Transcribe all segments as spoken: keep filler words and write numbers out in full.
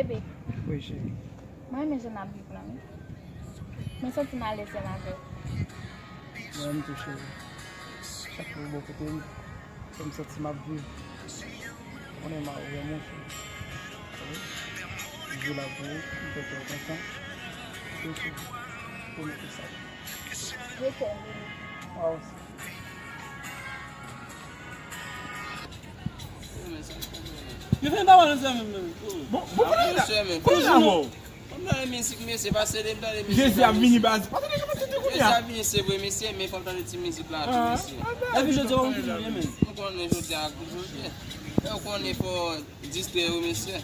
Bebe, wi, cheri. Mwen renmen jan n ap viv la, wi. Mwen santi m alèz menm avè w. Mwen menm tou, cheri. Chak lè w bò kote m, fè m santi m ap viv. Ou konnen m a ou, monchè. Wi. M vle la pou ou, m fè kè w kontan. Wi, cheri. Pwomèt ou sa. Je t'aime, bebe. Mwen osi. Yo fè m pa pale sa menm, menm. Bon, bon, konnen la. Konnen la, bon. Fò m tande mizik, mesye, pase de m tande mizik. Jezi ap vini, baz. Pa tande kòman se te kounye a. Jezi ap vini, se vre, mesye, men fò m tande ti mizik la tou, mesye. Epi jodi a, w konn vini byen, men. M konnen jodi a, jodi a. Ou konnen fò distrè yo, mesye.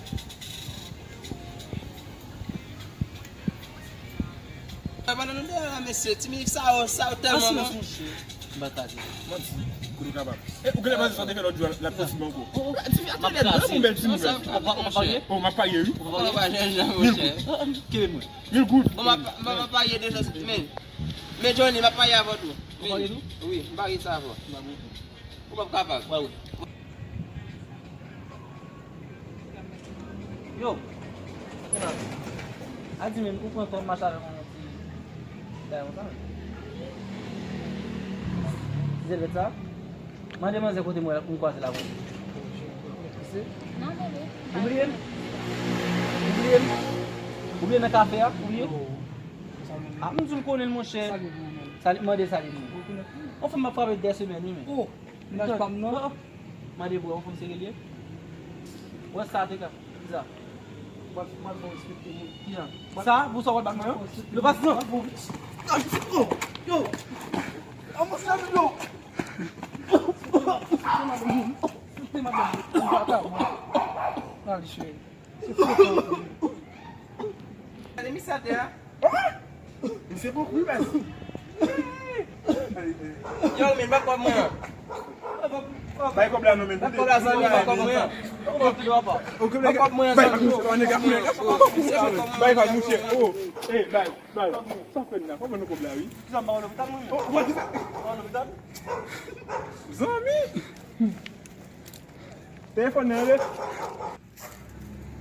Pandan nou dèyè la, mesye, ti mizik sa yo, sa yo tèlman bon. Silans, monchè. M pa kaze. Mwen di, kote w kapab. E, ou genlè panse sa w te fè lòt jou a, l ap posib ankò. Ti fi a trè bèl, bon bèl ti nouvèl. Ou pa parye? Oh, m ap parye, wi. Ou pa parye? Mil goud. Kenbe mwen. Mil goud. Bon, m ap, m ap parye deja, men, men Johnny, m ap parye avè w tou. Ou parye tou? Wi, m parye sa avè w. Ou p ap kapab. Yo, a di menm, ou pran kòm mache avèk yon ti bagay konsa menm. Ti zèlbèt sa? Mande manzè kote mwen, m kwaze la, mwen. Non, bebe. Ou bliye m? Ou bliye m? Ou bliye nan kafe a? Ou bliye? A, m di w m konnen l, monchè. Sa li mande, sa li di. Yon fanm m ap frape dè semèn, wi, men. Mennaj pa m nan. Mande bro, yon fanm serye li ye? Wè sa te ka. Kisa? Mwen, mwen fè respekte moun. Kisa? Sa, pou sa w wè bak mwen an? Yo pa nan. Yo! Yo! An mwen sèvi yo! Foute madanm moun. Foute madanm moun. Baka mwen. Nan li cheri. Se foute madanm moun. Gade misye atè a. Misye bon kou, baz. Yo, men, ba kòb mwen an. Bay kòb la non, men. Ba kòb la, zanmi, ba kòb mwen an. Ba kòb mwen an, zanmi. Bay kòb, mouche. Oh, eh, bay, bay. Sa fè n la? Kòman nou kòb la, wi? Kisa m pa wè lopital, mwen? Oh, w pa di sa? Pa wè lopital? Zanmi! Telefòn nan rele.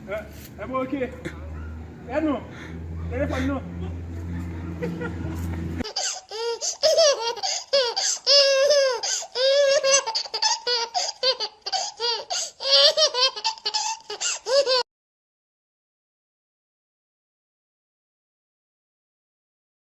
Eh, eh, bon, ok. Eh, non. Telefòn, non.